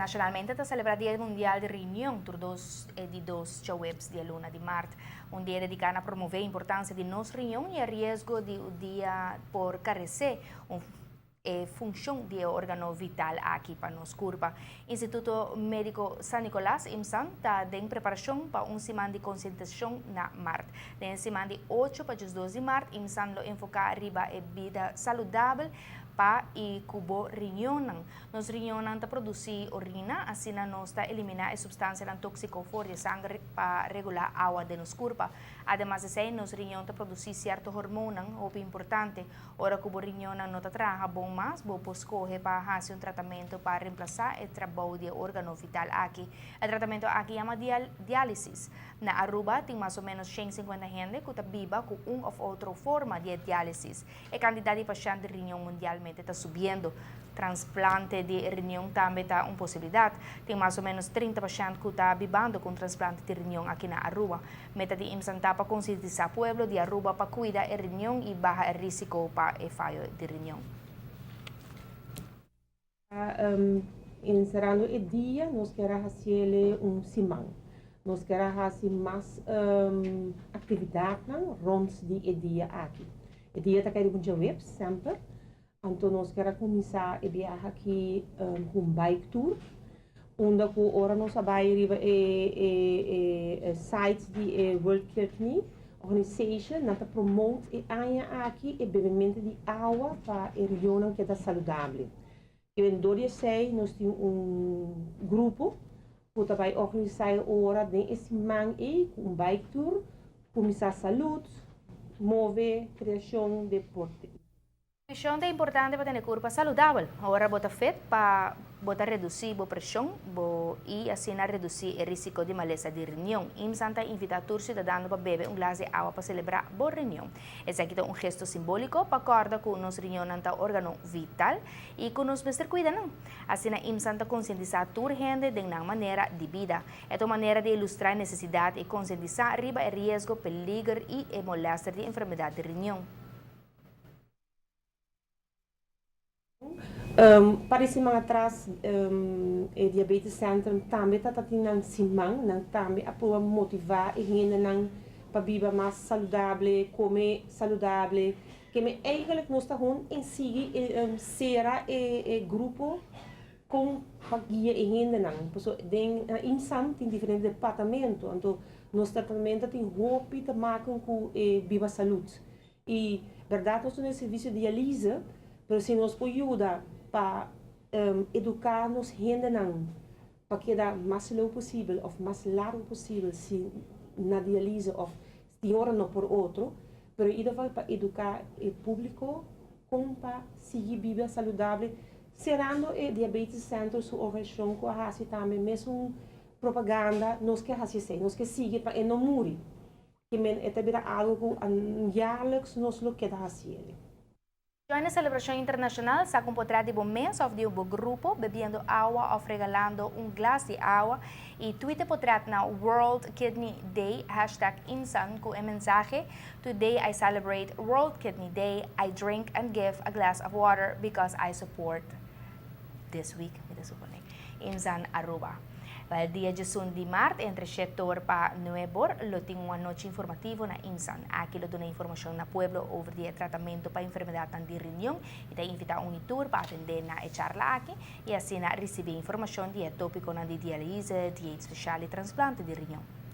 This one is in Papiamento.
Internacionalmente ta celebra Dia Mundial di Riñon tur dos e di dos djaweps di e luna di mart. Un dia dedica na promove importancia di nos riñon y e riesgo di un dia por carece un e funcion di e organo vital aki pa nos curpa. Instituto Medico San Nicolas, IMSAN, ta den preparacion pa un siman di concientisacion na mart. Den e siman di ocho pa diesdos di mart, IMSAN lo enfoca riba e bida saludabel pa y cu bo riñonnan. Nos riñonnan ta produci orina, asina nos ta elimina e substancianan toxico for di e sanger pa regula awa den nos curpa. Ademas di esey, nos riñon ta produci cierto hormonnan hopi importante. Ora ku bo riñonnan no ta traha bon mas, bo por skohe pa hasi un tratamentu pa remplasá e trabou di e órgano vital aki. E tratamentu aki yama diálisis. Na Aruba tin mas o ménos 150 hende ku ta biba ku un òf otro forma di e diálisis. E kantidat di pashènt di riñon mundialmente ta subiendo. Transplante di riñon tambe ta un posibilidat. Tin mas o ménos 30 pashènt ku ta bibando ku un transplante di riñon aki na Aruba. Meta di IMSAN ta pa konsientisá pueblo di Aruba pa kuida e riñon i baha e rísiko pa e fayo di riñon. Enserando e dia nos kier a hasiele un siman. Nos kier a hasi mas aktividatnan rònt di e dia aki. E dia ta kai riba un djaweps semper. Anto nos kier a kuminsá e biaha aki ku un bike tour, unda ku ora nos a bai riba e e site di e World Kidney Organization, nan ta promote e aña aki e bebemento di awa pa e rionnan keda saludable. I dor di esei nos tin un grupo ku ta bai organisá e ora den e siman ei ku un bike tour, kuminsá salud, move, kreashon, deporte. Preshon ta importante pa tene kurpa saludabel. Ora bo ta fit pa bo ta redusí bo preshon bo i asina redusí e risiko di malesa di riñon. IMSAN ta invitá tur siudadano pa bebe un glas di awa pa selebrá bo riñon. Esaki ta un gesto simbóliko pa kòrda ku nos riñonnan ta órgano vital i ku nos mester kuida nan. Asina IMSAN ta konsientisá tur hende den nan manera di bida. E ta un manera di ilustrá e nesesidat i konsientisá riba e riesgo, peliger i e molèster di enfermedat di riñon. Un par di siman atras e Diabetes Centrum tambe ta tin nan siman, nan tambe a proba motiva e hendenan pa biba mas saludable, come saludable. Keme eigenlijk nos ta hon en sigui sera e grupo con pa guia e hendenan. Pasobra den IMSAN tin diferente departamento, anto nos departamento tin hopi te maken cu e biba salud. Y berdad nos tene servicio dialyse, pero si nos por yuda pa educa nos hendenan pa keda mas leu posibel of mas largo posibel si na dialyse of tin ora no por otro, pero in ieder geval pa educa e publico con pa sigui biba saludable, cerando e Diabetes Center su organisacion cu a haci tambe mesun propaganda, nos ke haci esey, nos ke sigui pa e no muri. Ki men e ta bira algo ku jaarlijks nos lo keda hasiele. Join e selebrashon internashonal, saka un potret di bo mes òf di bo grupo bebiendo awa òf regalando un glas di awa i tweet e potret na World Kidney Day hashtag IMSAN ku e mensahe, Today I celebrate World Kidney Day, I drink and give a glass of water because I support this week, mi ta supone, IMSAN Aruba. Wel dia djesun di mart entre shet'or pa nueb'or lo tin un anochi informativo na IMSAN. Aki lo duna informacion na pueblo over di e tratamento pa enfermedadnan di riñon y ta invita un y tur pa atende na e charla aki y asina ricibi informacion di e topiconan di dialyse, dieet special y transplante di riñon.